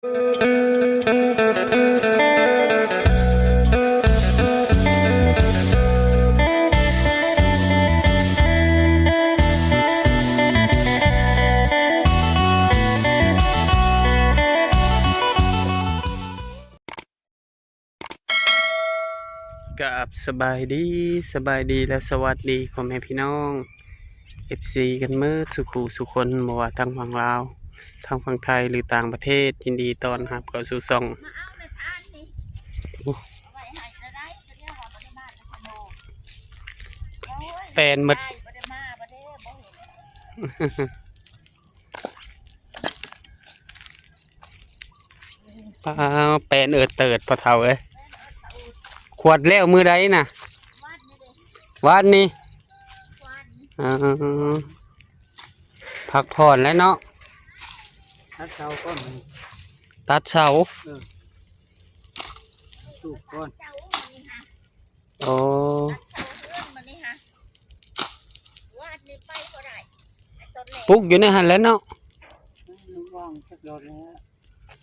ກາບສະບາຍດີ, ສະບາຍດີ ແລະ ສະຫວັດດີພໍ່ແມ່ພີ່ນ້ອງ ເອັຟຊີ ກັນເໝິດສູ່ຄູ່ສູ່ຄົນ, ບໍ່ວ່າທາງຝັ່ງລາວ, ທາງຝັ່ງໄທ ຫຼື ຕ່າງປະເທດ. ຍິນດີຕ້ອນຮັບເຂົ້າສູ່ຊ່ອງ ໂອ້ ແປນໝົດ. ປ້າ ແປນເອີດເຕີດ ພໍ່ເຖົ້າເອີຍ. ຂວດແລ້ວມື້ໃດນະ? ວານນີ້. ເອີ ພັກຜ່ອນແລ້ວເນາະ. ຕັດເສົາກ່ອນ. ຕັດເສົາ. ເອີ ປູກກ່ອນ. ໂອ້ ປຸກຢູ່ໃນຫັ້ນແຫຼະເນາະ.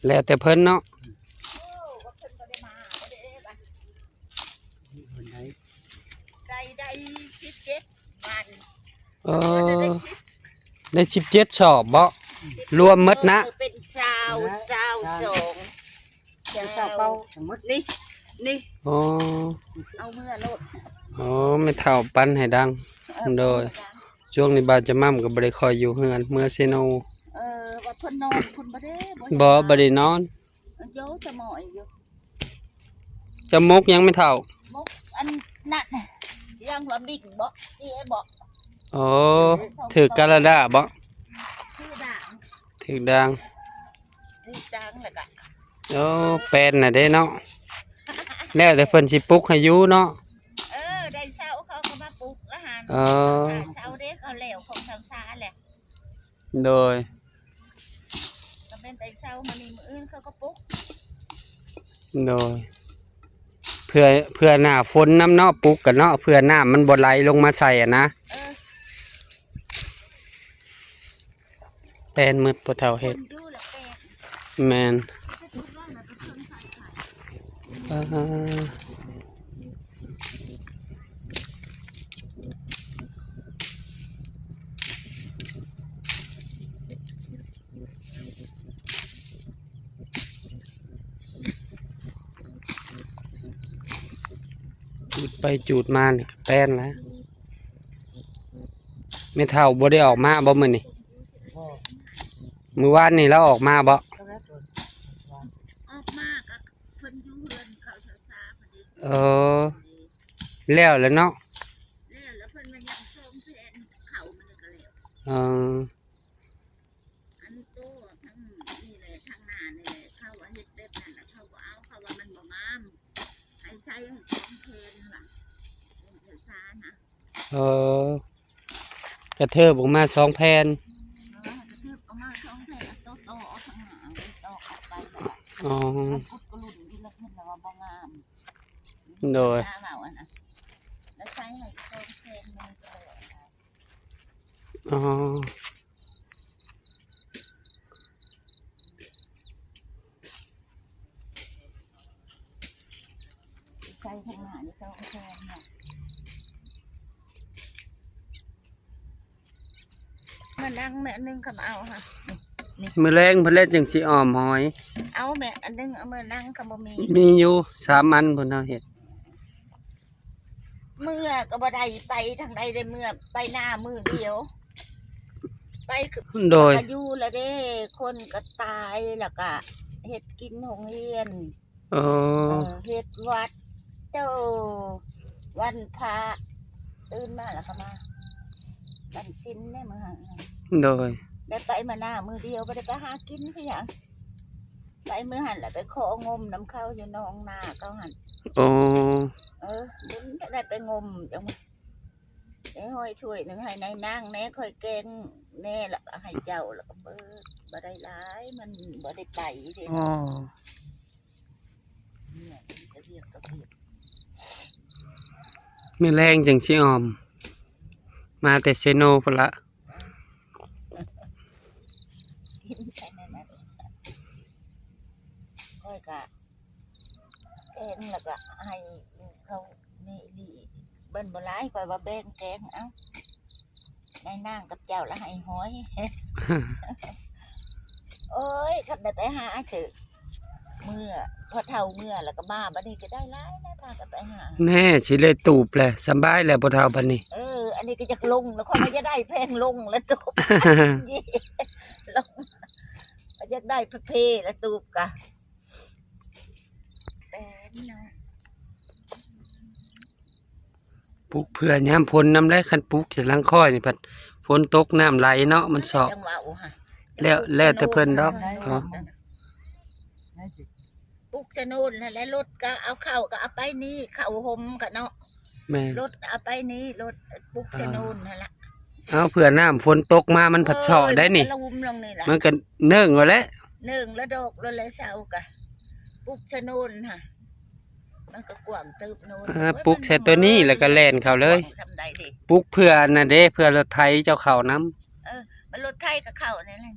ແລ້ວແຕ່ເພິ່ນເນາະ. ໄດ້ ໄດ້ສິບເຈັດວັນ. ເອີ ໄດ້ສິບເຈັດສອບເບາະ? ລວມໝົດນະ ເປັນຊາວ ຊາວສອງ. ເຈົ້າເຈົ້າເກົ່າໝົດນີ້ ນີ້. ອໍ ເອົາເມືອໂລດ. ອໍ ແມ່ເຖົ້າປັນໃຫ້ດັງ. ເອີ ໂດຍ ປັນໃຫ້ດັງ. ຊ່ວງນີ້ບ່າວຈະໝ່ຳກໍບໍ່ໄດ້ຄ່ອຍຢູ່ເຮືອນ ເມືອເຊໂນ. ເອີ ວ່າເພິ່ນນອນ ເພິ່ນບໍ່ໄດ້ ບໍ່ ບໍ່ໄດ້ນອນ. ເອີ ໂຍ ຈະໝໍ້ຢູ່. ເຈົ້າໝົກຫຍັງແມ່ເຖົ້າ? ໝົກອັນນັ້ນ ຫຍັງວ່າບິກບໍ ເອບໍ. ອໍ ຖືກກາລາດາບໍ? ຖືກດາງ ຖືກດາງ ຖືກດາງແລ້ວກະ ໂອ້ ແປນນະເດ້ເນາະ. ແລ້ວແຕ່ເພິ່ນຊິປຸກໃຫ້ຢູ່ເນາະ. ເອີ ໄດໂນເສົາເຂົາກໍມາປຸກລະຫັ້ນ. ເອີ ໄດໂນເສົາເດ້ ເຂົາແລ້ວຂອງຊາວຊາແຫຼະ. ໂດຍ ກໍແມ່ນໄດໂນເສົາມື້ນີ້ ມື້ອື່ນເຂົາກໍປຸກ. ໂດຍ ເພື່ອ ເພື່ອໜ້າຝົນນຳເນາະ ປຸກກັນເນາະ ເພື່ອນ້ຳມັນບໍ່ໄຫຼລົງມາໃສ່ຫັ້ນນະ. ເອີ ແປນໝົດ ພໍ່ເຖົ້າເຮັດ. ແມ່ນ. ຈູດໄປຈູດມານີ້ກໍແປນແລ້ວ. ແມ່ເຖົ້າບໍ່ໄດ້ອອກມາບໍ່ມື້ນີ້? ບໍ່ ມື້ວານນີ້ລາວອອກມາບໍ່? ອອກມາກໍເພິ່ນຢູ່ເຮືອນເຂົາຊາໆ ພໍດີ. ເອີ ແລ້ວແລ້ວເນາະ. ແລ້ວ ແລ້ວເພິ່ນວ່າຍັງສອງແຜ່ນ ເຂົ້າມື້ນີ້ກໍແລ້ວ. ເອີ ອັນໂຕທາງນີ້ແຫຼະ ທາງໜ້ານີ້ແຫຼະ ເຂົາວ່າເຮັດແບບນັ້ນລະ ເຂົາບໍ່ເອົາ ເຂົາວ່າມັນບໍ່ງາມ ໃຫ້ໃສ່ໃຫ້ສອງແຜ່ນວ່າ ເປັນເອກະສານນະ. ເອີ ກະເທີບອອກມາສອງແຜ່ນ. ເອີ ກະເທີບອອກມາສອງແຜ່ນ ເອົາໂຕຕໍ່ອອກທາງໜ້າ ເອົາໂຕຕໍ່ອອກໄປ. ອໍ ມັນກຸດກະລຸນຢູ່ ແລ້ວເພິ່ນວ່າບໍ່ງາມ. ໂດຍ ເວົ້າອັນນັ້ນ ແລ້ວໃສ່ໃຫ້ສອງແຜ່ນ ມັນກໍເລີຍ. ອໍ ໃສ່ທາງໜ້ານີ້ສອງແຜ່ນເນາະ. ມານັ່ງແມ່ໜຶ່ງກໍມາເອົາຫະ ນີ້ ມື້ແລງເພິ່ນແລ້ວຈັ່ງຊິອ້ອມຫອຍ. ເອົາແມ່ອັນໜຶ່ງ ເອົາມານັ່ງກໍບໍ່ມີ. ມີຢູ່ສາມອັນພຸ້ນເຮົາເຮັດ. ເມືອກໍບໍ່ໄດ້ໄປທາງໃດເດ້ ເມືອໄປນາມື້ດຽວ ໄປຄື ໂດຍ ກໍຢູ່ລະເດ້ ຄົນກໍຕາຍ ແລ້ວກໍເຮັດກິນໂຮງຮຽນ. ເອີ ເອີ ເຮັດວັດ ເຈົ້າ ວັນພະ ຕື່ນມາແລ້ວກໍມາ ວັນສິນເດ້ມື້ຫັ້ນ. ໂດຍ ໄດ້ໄປມານາມື້ດຽວ ບໍ່ໄດ້ໄປຫາກິນຄືຫຍັງ. ໄປມື້ຫັ້ນລະ ໄປຂໍງົມນຳເຂົາຢູ່ໜອງນາເຂົາຫັ້ນ. ໂອ້ ເອີ ບຸນໄດ້ໄປງົມ ຈັ່ງໄດ້ຫອຍຖ້ວຍໜຶ່ງໃຫ້ນາຍນາງແດ່ ຂ້ອຍແກງແດ່ ລະໃຫ້ເຈົ້າ ລະກໍເບີດ ບໍ່ໄດ້ຫຼາຍ ມັນບໍ່ໄດ້ໄປເດ້. ອໍ ມື້ແລງຈັ່ງຊິອ້ອມ ມາແຕ່ເຊໂນພຸ້ນລະ. ກິນໄປນັ້ນນະ. ຂ້ອຍກະແກງ ແລ້ວກະໃຫ້ເຂົານີ້ອີ່ຫຼີ ເບິ່ງບໍ່ຫຼາຍ ຂ້ອຍວ່າແບ່ງແກງເອົາ ນາຍນາງກັບເຈົ້າລະໃຫ້ຮ້ອຍ. ໂອ້ຍ ຄັນໄດ້ໄປຫາຊື້ເມື່ອ ພໍເຖົ້າເມື່ອແລ້ວກໍມາ ບັດນີ້ກໍໄດ້ຫຼາຍນະ ພາກັນໄປຫາ. ແນ່ ຊິໄດ້ຕູບແຫຼະ ສະບາຍແຫຼະພໍ່ເຖົ້າບັດນີ້. ເອີ ອັນນີ້ກໍຢາກລົງນະ ຂ້ອຍວ່າຢາກໄດ້ແພງລົງລະຕູບ ລົງ ຢາກໄດ້ເພລະຕູບກະ. ແປນເນາະ ປູກເພື່ອຍາມຝົນນຳແຫຼະ ຄັນປູກໃສ່ຫຼັງຄອຍນີ້ພັດຝົນຕົກນ້ຳໄຫຼເນາະ ມັນຊອກ. ຈັ່ງວ່າ ໂອ້ ແລ້ວ ແລ້ວແຕ່ເພິ່ນດອກ. ອໍ ປູກຊະໂນນຫັ້ນແຫຼະ ລົດກໍເອົາເຂົ້າກໍເອົາໄປນີ້ ເຂົ້າຫົ່ມກໍເນາະ. ແມ່ນ ລົດເອົາໄປນີ້ ລົດປູກຊະໂນນຫັ້ນລະ. ເອົາ ເພື່ອນ້ຳຝົນຕົກມາມັນພັດຊອກໄດ້ນີ້ ເອີ ມັນກໍເນີ່ງເອົາແຫຼະ ເນີ່ງລະດອກລະແລະເຊົາກະ ປູກຊະໂນນຫັ້ນ ມັນກໍກວ້າງເຕີບໂນນ. ເອີ ປູກໃສ່ໂຕນີ້ແລ້ວກໍແລ່ນເຂົ້າເລີຍ ປູກເພື່ອອັນນັ້ນເດ້ ເພື່ອລົດໄຖເຈົ້າເຂົ້ານຳ. ເອີ ມັນລົດໄຖກໍເຂົ້ານີ້ແຫຼະ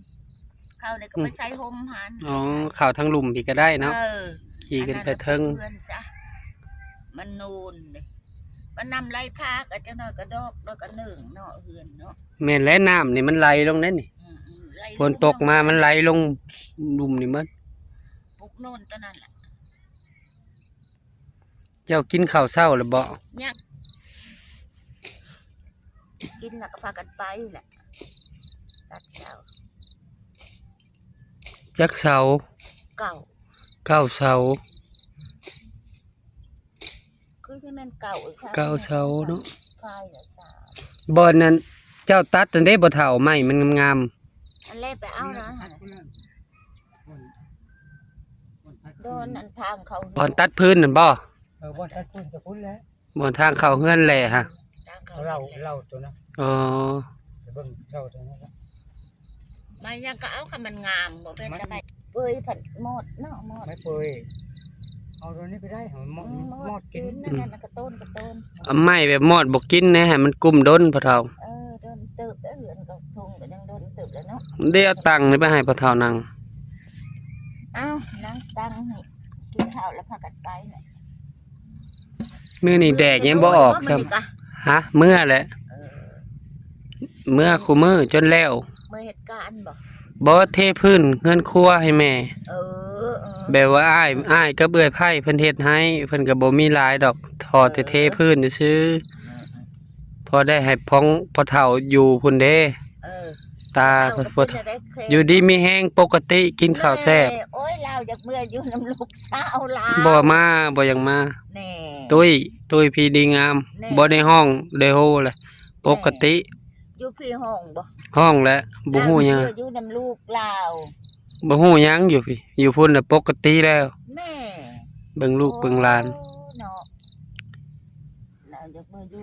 ເຂົ້ານີ້ກໍໄປໃສ່ຫົ່ມຫັ້ນ. ອໍ ເຂົ້າທາງລຸ່ມພີ້ກໍໄດ້ເນາະ. ເອີ ຂີ່ຂຶ້ນໄປເທິງ ມັນໂນນເດ້ ມັນນ້ຳໄຫຼຜ່າກໍຈັກໜ້ອຍກໍດອກ ດອກກໍເນີ່ງເນາະ ເຮືອນເນາະ. ແມ່ນແຫຼະ ນ້ຳນີ້ມັນໄຫຼລົງເດ້ນີ້ ອືມໆ ຝົນຕົກມາມັນໄຫຼລົງລຸ່ມນີ້ໝົດ ປຸກໂນນຕົວນັ້ນລະ. ເຈົ້າກິນເຂົ້າເຊົ້າແລ້ວບໍ່? ຍັງ ກິນແລ້ວກໍພາກັນໄປແຫຼະ ຕັດເສົາ. ຈັກເສົາ? ເກົ້າ ເກົ້າເສົາ. ຄືຊິແມ່ນເກົ້າ ເກົ້າເສົາເນາະ ຝ່າຍລະສາມ. ບ່ອນນັ້ນເຈົ້າຕັດນັ້ນເດ້ ບໍ່ເຖົ້າ ໄມ້ມັນງາມໆ ອັນແລະໄປເອົານະ ບ່ອນອັນທາງເຂົ້າ ບ່ອນຕັດພື້ນນັ້ນບໍ່? ເອີ ບ່ອນຕັດພື້ນກໍພຸ້ນແຫຼະ ບ່ອນທາງເຂົ້າເຮືອນແຫຼະຫະ ເລົ່າ ເລົ່າຕົວນັ້ນ. ອໍ ໄປເບິ່ງເລົ່າຕົວນັ້ນລະ. ໄມ້ຫຍັງກໍເອົາ ຄັນມັນງາມ ບໍ່ແມ່ນແຕ່ໄມ້ເປີຍ ພັດມອດເນາະ ມອດ ໄມ້ເປີຍ ເອົາຕົວນີ້ກໍໄດ້ ມອດ ອືມ ມອດ ມອດກິນ ກິນ ນັ້ນນະ ກະໂຕນ ກະໂຕນ. ເອົາໄມ້ແບບມອດບໍ່ກິນແນ່ ໃຫ້ມັນກຸ້ມດົນພໍ່ເຖົ້າ. ເອີ ດົນເຕີບເດີ ເຮືອນກໍທຸ່ງກໍຍັງດົນເຕີບແລ້ວເນາະ. ເດ ເອົາຕັ່ງນີ້ໄປໃຫ້ພໍ່ເຖົ້ານັ່ງ ເອົານັ່ງຕັ່ງໃຫ້ກິນເຂົ້າແລ້ວພາກັນໄປ. ມື້ນີ້ແດດຍັງບໍ່ອອກຊ້ຳ. ເມືອແຫຼະ ເອີ ເມືອຄູ່ມື້ຈົນແລ້ວ. ເມືອເຮັດການບໍ່? ບໍ່ ເທພື້ນເຮືອນຄົວໃຫ້ແມ່. ເອີ ເອີ ແບບວ່າອ້າຍ ອ້າຍກັບເອື້ອຍໄພເພິ່ນເຮັດໃຫ້ ເພິ່ນກໍບໍ່ມີຫຼາຍດອກ ຂໍແຕ່ເທພື້ນຊື່ໆ ເອີ ເອີ ພໍໄດ້ໃຫ້ພອງພໍ່ເຖົ້າຢູ່ພຸ້ນເດ້. ເອີ ຕາ ຢູ່ດີມີແຮງປົກກະຕິ ກິນເຂົ້າແຊບ. ໂອ້ຍ ລາວຢາກເມືອຢູ່ນຳລູກສາວລາວ ບໍ່ມາ ບໍ່ຢາກມາ. ແນ່ ຕຸ້ຍ ຕຸ້ຍພີດີງາມ ແນ່ ບໍ່ໄດ້ຮ້ອງໄດ້ໂຮລະ ປົກກະຕິ. ຢູ່ພີຮ້ອງບໍ່? ຮ້ອງແຫຼະ ບໍ່ຮູ້ຫຍັງ ລາວຢາກເມືອຢູ່ນຳລູກລາວ ບໍ່ຮູ້ຫຍັງຢູ່ພີ້ ຢູ່ພຸ້ນນະປົກກະຕິແລ້ວ. ແນ່ ເບິ່ງລູກເບິ່ງຫຼານ ໂອ້ ເນາ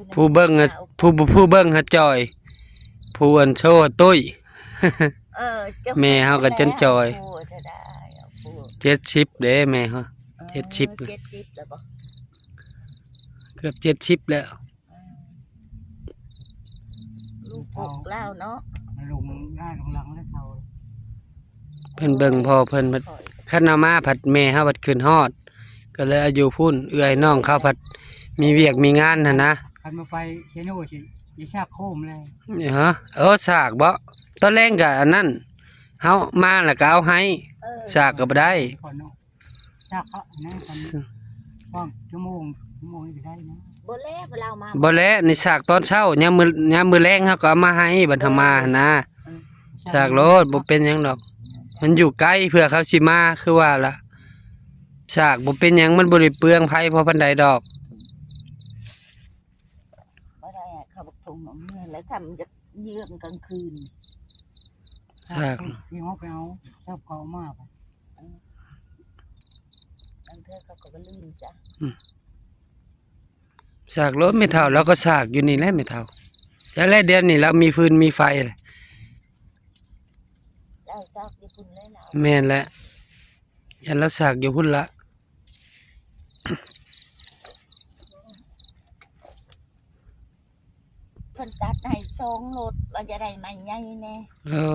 ະ. ຜູ້ເບິ່ງ ຜູ້ ຜູ້ເບິ່ງຫາຈ່ອຍ ຜູ້ອັນໂຊຫາຕຸ້ຍ. ເອີ ແມ່ເຮົາກໍຈົນຈ່ອຍ ເຈັດສິບເດ້ແມ່ເຮົາ. ເອີ ເຈັດສິບ ເຈັດສິບແລ້ວບໍ່? ເກືອບເຈັດສິບແລ້ວ. ເອີ ລູກກົກລາວເນາະ ເພິ່ນເບິ່ງພໍ່ເພິ່ນ ຄັນເອົາມາພັດແມ່ເຮົາພັດຂຶ້ນຮອດ ກໍເລີຍເອົາຢູ່ພຸ້ນ ເອື້ອຍນ້ອງເຂົາພັດມີວຽກມີງານຫັ້ນນະ. ຄັນມາໄປເຊໂນຊິ ຊິຊາກໂຄມແລ້ວ. ເອີ ຊາກບໍ່? ຕອນແລງກໍອັນນັ້ນ ເຮົາມາແລ້ວກໍເອົາໃຫ້ ເອີ ຊາກກໍບໍ່ໄດ້. ຊາກເຂົາອັນນັ້ນ ຊ- ຄວາມຊົ່ວໂມງ ຊົ່ວໂມງນີ້ກໍໄດ້ນະ. ບໍ່ແລະ ບໍ່ລາວມາ ບໍ່ແລະ ນີ້ຊາກຕອນເຊົ້າ ຍາມມື້ ຍາມມື້ແລງເຮົາກໍເອົາມາໃຫ້ ບັດເຮົາມາຫັ້ນນະ. ເອີ ຊາກໂລດ ບໍ່ເປັນຫຍັງດອກ ມັນຢູ່ໄກ ເພື່ອເຂົາຊິມາ ຄືວ່າລະ ຊາກບໍ່ເປັນຫຍັງ ມັນບໍ່ໄດ້ເປືອງໄຟພໍປານໃດດອກ. ບໍ່ໄດ້ ເຂົາບັກທຸງເອົາເມືອ ແລ້ວຖ້າມັນຈະເຍືອງກາງຄືນ ຊາກ ທີ່ເຮົາໄປເອົາ ຊາກເຂົາເອົາມາ ເອີ ບາງເທື່ອເຂົາກໍບໍ່ລືມຊະ. ອືມ ຊາກໂລດ ແມ່ເຖົ້າລາວກໍຊາກຢູ່ນີ້ແຫຼະ ແມ່ເຖົ້າ. ຈັກແລ້ວ ດຽວນີ້ລາວມີຟືນມີໄຟແຫຼະ ລາວຊາກຢູ່ພຸ້ນແຫຼະລາວ. ແມ່ນແຫຼະ ຢ້ານລາວຊາກຢູ່ພຸ້ນລະ. ເພິ່ນຕັດໃຫ້ ສອງລົດ ວ່າຈະໄດ້ໄມ້ໃຫຍ່ແດ່. ເອີ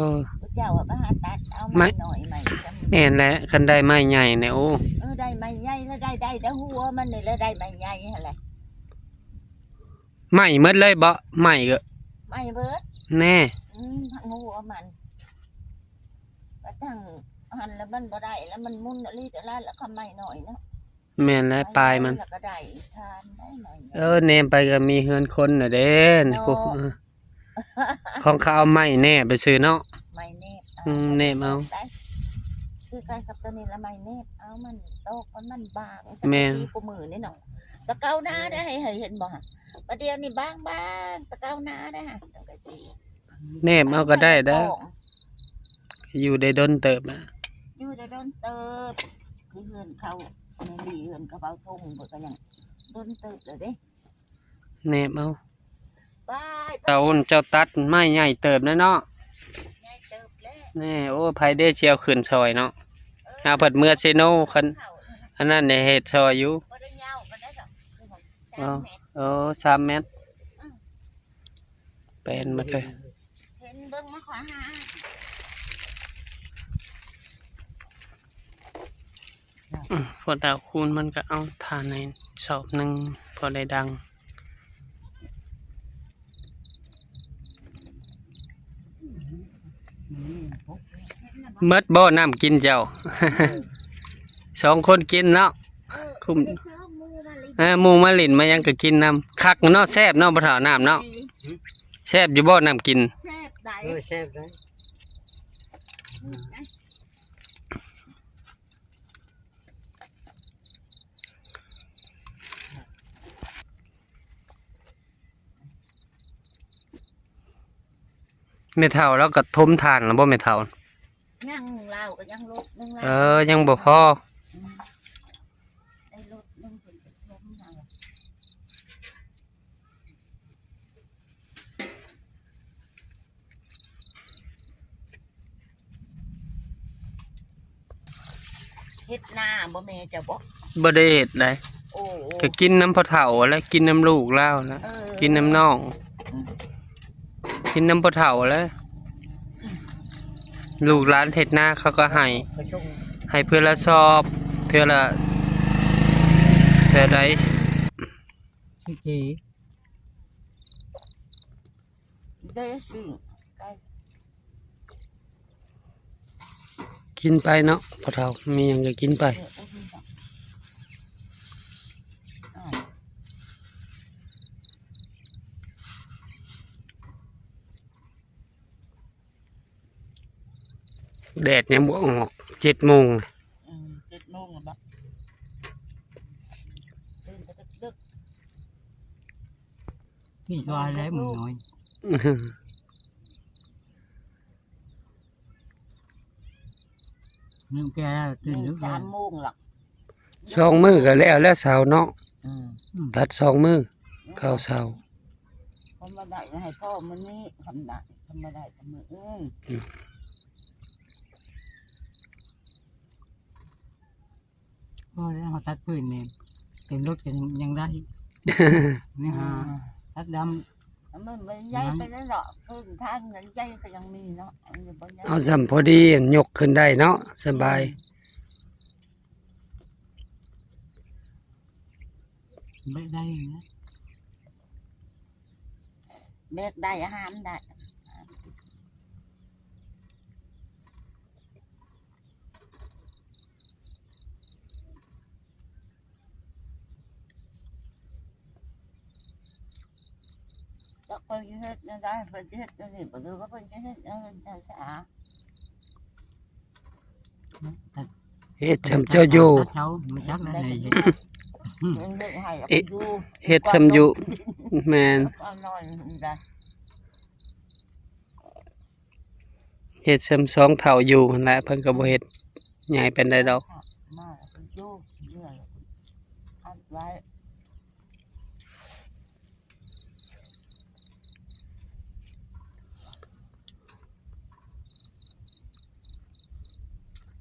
ຜູ້ເຈົ້າວ່າໄປຫາຕັດເອົາໄມ້ ໄມ້ນ້ອຍ ໄມ້ຈຳ ແມ່ນແຫຼະ ຄັນໄດ້ໄມ້ໃຫຍ່ນີ້ ໂອ້ ເອີ ໄດ້ໄມ້ໃຫຍ່ແລ້ວໄດ້ ໄດ້ແຕ່ຫົວມັນນີ້ແຫຼະ ໄດ້ໄມ້ໃຫຍ່ຫັ້ນແຫຼະ. ໄໝ້ໝົດເລີຍເບາະ? ໄໝ້ກໍ ໄໝ້ເບິດ ແນ່ ອືມ ທັງຫົວມັນ ກະທັງຫັ້ນລະ ມັນບໍ່ໄດ້ລະ ມັນໝຸນອະລີດອະລາດລະ ຄຳໄມ້ນ້ອຍເນາະ. ແມ່ນແຫຼະ ປາຍມັນ ແລ້ວກໍໄດ້ທານໄດ້ໜ້ອຍ. ເອີ ແນມໄປກໍມີເຮືອນຄົນນະເດ້ ເນາະ ໂອ້ ເອີ ຂອງເຂົາເອົາໄມ້ແນບໄປຊື່ເນາະ ໄມ້ແນບເອົາ ອືມ ແນບເອົາ ຄືກັນກັບໂຕນີ້ລະ ໄມ້ແນບເອົາ ມັນຕອກ ມັນ ມັນບາງ ແມ່ນ ສັງກະສີຄູ່ມື້ນີ້ເນາະ ແຕ່ເກົ່າໜາໄດ໋ ເຫັນບໍ່ຫະ ບາດດຽວນີ້ບາງໆ ແຕ່ເກົ່າໜາໄດ໋ຫະ ສັງກະສີ ແນບເອົາກໍໄດ້ດອກ ຢູ່ໄດ້ດົນເຕີບນະ ຢູ່ໄດ້ດົນເຕີບ ຄືເຮືອນເຂົາແມ່ນດີ ເຮືອນກະເບົາທົງ ເພິ່ນກໍຍັງດົນເຕີບແລ້ວເດ້ ແນບເອົາ ໄປ ໄປ ເຈົ້າ ເຈົ້າຕັດໄມ້ໃຫຍ່ເຕີບແລ້ວເນາະ ໃຫຍ່ເຕີບແລ້ວ ແນ່ ໂອ້ ໃຜເດ້ຊິເອົາຂຶ້ນຊ່ອຍເນາະ ເອີ ເອົາເພິ່ນເມືອເຊໂນ ຄັນ ເຂົາ ອັນນັ້ນນີ້ເຮັດຊ່ອຍຢູ່ ບໍ່ໄດ້ຍາວປານໃດດອກ ຄືສາມແມັດ ໂອ້ ສາມແມັດ ອືມ ແປນໝົດເລີຍ ເຫັນເບິ່ງມາຂໍຫາ ອືມ ພໍເຕົາຄູນມັນກໍເອົາຖ່ານໃຫ້ສອບໜຶ່ງ ພໍໄດ້ດັງ ໝົດບໍ່ນ້ຳກິນເຈົ້າ? ສອງຄົນກິນເນາະ ຄຸ້ມ ເອີ ໝູ່ມາຫຼິ້ນມາຫຍັງກໍກິນນຳ ຄັກເນາະ ແຊບເນາະ ພໍ່ເຖົ້າ ນ້ຳເນາະ ແຊບຢູ່ບໍ່ນ້ຳກິນ? ແຊບໄດ໋ ເອີ ແຊບໄດ໋ ແມ່ເຖົ້າລາວກໍຖົມຖ່ານແລ້ວບໍ່ແມ່ເຖົ້າ? ຍັງ ລາວກໍຍັງລົດໜຶ່ງ ເອີ ຍັງບໍ່ພໍ ອືມ ໄດ້ລົດໜຶ່ງເພິ່ນກໍຖົມເອົາ. ເຮັດນາບໍ່ແມ່ເຈົ້າບໍ່? ບໍ່ໄດ້ເຮັດໃດ໋ ໂອ້ ກໍກິນນຳພໍ່ເຖົ້າແຫຼະ ກິນນຳລູກລາວນະ ເອີ ກິນນຳນ້ອງ ອືມ ກິນນຳພໍ່ເຖົ້າແຫຼະ ລູກຫຼານເຮັດນາເຂົາກໍໃຫ້ ໃຫ້ເທື່ອລະສອບ ເທື່ອລະ ເທື່ອໃດ ເດ້ ປີ້ງໄກ່ ກິນໄປເນາະ ພໍ່ເຖົ້າ ມີຫຍັງກໍກິນໄປ ເອີ ເອີ ແດດຍັງບໍ່ອອກ ເຈັດໂມງ ອືມ ເຈັດໂມງແລ້ວບໍ່? ຕື່ນແຕ່ດຶກໆ ກິນກໍໄດ້ມື້ນ້ອຍ ຍັງແກ່ຕື່ນ ສາມໂມງລະ ສອງມື້ກໍແລ້ວແຫຼະເຊົ້າເນາະ ອືມ ຕັດສອງມື້ ເຂົ້າເຊົ້າ ຄັນບໍ່ໄດ້ໃຫ້ພໍ່ມື້ນີ້ ຄັນໄດ້ ຄັນບໍ່ໄດ້ກໍມື້ອື່ນ ອືມ ພໍແລ້ວ ເຮົາຕັດພື້ນນີ້ ເຕັມລົດກໍຍັງ ຍັງໄດ້ ນີ້ຫາ ອືມ ຕັດດຳ ມັນບໍ່ໃຫຍ່ປານໃດດອກ ພື້ນຖານໃຫຍ່ກໍຍັງມີເນາະ ອັນນີ້ບໍ່ໃຫຍ່ ເອົາສ່ຳພໍດີ ຍົກຂຶ້ນໄດ້ເນາະ ສະບາຍ ອືມ ແບກໄດ້ນະ ແບກໄດ້ ຫາມໄດ້ ຈັກເພິ່ນຊິເຮັດແນວໃດ ເພິ່ນຊິເຮັດແນວນີ້ບໍ່ ຫຼືວ່າເພິ່ນຊິເຮັດແນວອື່ນຊ້າໆ ເຮັດຊ່ຳເຈົ້າຢູ່ ເຈົ້າ ມັນຈັກແນວໃດເຮັດ ເຮັດໃຫ້ ເຮັດຊ່ຳຢູ່ ແມ່ນ ເຮັດຊ່ຳສອງເຖົ້າຢູ່ຫັ້ນແຫຼະ ເພິ່ນກໍບໍ່ເຮັດໃຫຍ່ປານໃດດອກ ມາແລ້ວກໍຢູ່ເມື່ອຍ ອັດໄວ້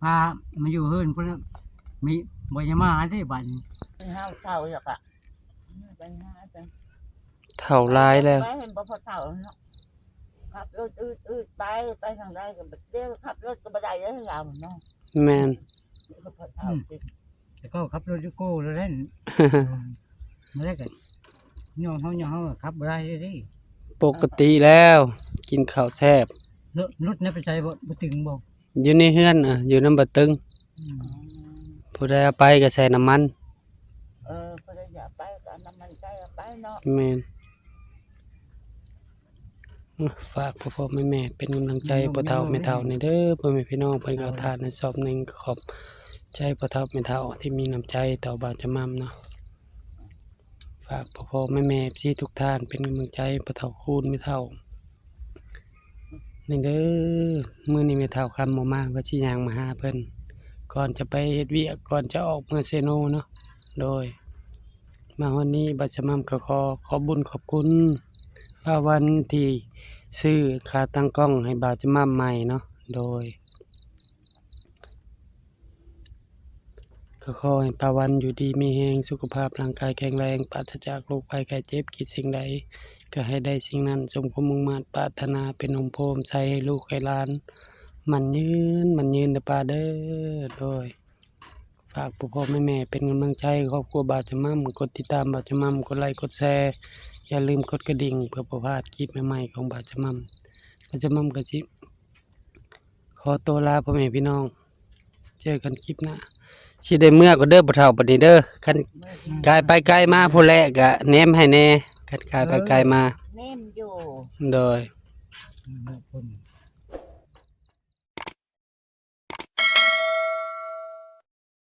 ພາມາຢູ່ເຮືອນພຸ້ນລະ ມີ ບໍ່ຢາກມາເດ້ບາດນີ້ ເຮົາເຖົ້າແລ້ວກະ ເຖົ້າຫຼາຍແລ້ວ ໄປເຫັນບໍ່ພໍເຖົ້າເນາະ ຂັບລົດອືດໆໄປ ໄປທາງໃດກໍບໍ່ ດຽວຂັບລົດກໍບໍ່ໄດ້ເດ້ລາວເນາະ. ແມ່ນ ອືມ ແຕ່ເຂົາຂັບລົດຢູ່ໂກ້ແລ້ວແຫຼະ ມາແລ້ວກໍຍ້ອນເຮົາ ຍ້ອນເຮົາຂັບບໍ່ໄດ້ເດ້. ປົກກະຕິແລ້ວ ກິນເຂົ້າແຊບ. ລົດ ລົດນະໄປໃສບໍ່? ບໍ່ຕຶງບໍ່? ຢູ່ໃນເຮືອນ ເອີ ຢູ່ນຳບໍ່ຕຶງ. ອືມ ຜູ້ໃດເອົາໄປກໍໃສ່ນ້ຳມັນ. ເອີ ຜູ້ໃດຢາກໄປກໍເອົານ້ຳມັນໃສ່ເອົາໄປເນາະ. ແມ່ນ. ຝາກພໍ່ໆແມ່ໆເປັນກຳລັງໃຈພໍ່ເຖົ້າແມ່ເຖົ້ານີ້ເດີ ພໍ່ແມ່ພີ່ນ້ອງ ເພິ່ນກໍເອົາທານໃຫ້ຊອບໜຶ່ງ ກໍຂອບໃຈພໍ່ເຖົ້າແມ່ເຖົ້າທີ່ມີນ້ຳໃຈຕໍ່ບ່າວຈະໝ່ຳເນາະ. ຝາກພໍ່ໆແມ່ໆ ເອັຟຊີ ທຸກທ່ານເປັນກຳລັງໃຈພໍ່ເຖົ້າຄູນແມ່ເຖົ້ານີ້ເດີ. ມື້ນີ້ແມ່ເຖົ້າຄຳບໍ່ມາ ວ່າຊິຍ່າງມາຫາເພິ່ນ ກ່ອນຈະໄປເຮັດວຽກ ກ່ອນຈະອອກເມືອເຊໂນເນາະ. ໂດຍ ມາຮອດນີ້ບ່າວຈະໝ່ຳກໍຂໍຂອບບຸນຂອບຄຸນປ້າວັນທີ່ຊື້ຂາຕັ້ງກ້ອງໃຫ້ບ່າວຈະໝ່ຳໃໝ່ເນາະ. ໂດຍ ກໍຂໍໃຫ້ປ້າວັນຢູ່ດີມີແຮງ ສຸຂະພາບຮ່າງກາຍແຂງແຮງ ປາສະຈາກໂລກໄພໄຂ້ເຈັບ ຄິດສິ່ງໃດກໍໃຫ້ໄດ້ສິ່ງນັ້ນ ສົມຄວາມມຸ່ງມາດປາດຖະໜາ ເປັນຮົ່ມໂພຮົ່ມໄຊໃຫ້ລູກໃຫ້ຫຼານ ໝັ້ນຍືນ ໝັ້ນຍືນເດີປ້າເດີ. ໂດຍ ຝາກພໍ່ໆແມ່ໆເປັນກຳລັງໃຈຄອບຄົວບ່າວຈະໝ່ຳ ກົດຕິດຕາມບ່າວຈະໝ່ຳ ກົດໄລກົດແຊ ຢ່າລືມກົດກະດິ່ງ ເພື່ອບໍ່ພາດຄລິບໃໝ່ໆຂອງບ່າວຈະໝ່ຳ. ບ່າວຈະໝ່ຳກໍຊິຂໍຕົວລາພໍ່ແມ່ພີ່ນ້ອງ ເຈີກັນຄລິບໜ້າ. ຊິໄດ້ເມືອກ່ອນເດີພໍ່ເຖົ້າບັດນີ້ເດີ ຄັນກາຍໄປກາຍມາພຸ້ນແຫຼະ ກະແນມໃຫ້ແດ່ ຄັນກາຍໄປກາຍມາ ແນມຢູ່. ໂດຍ.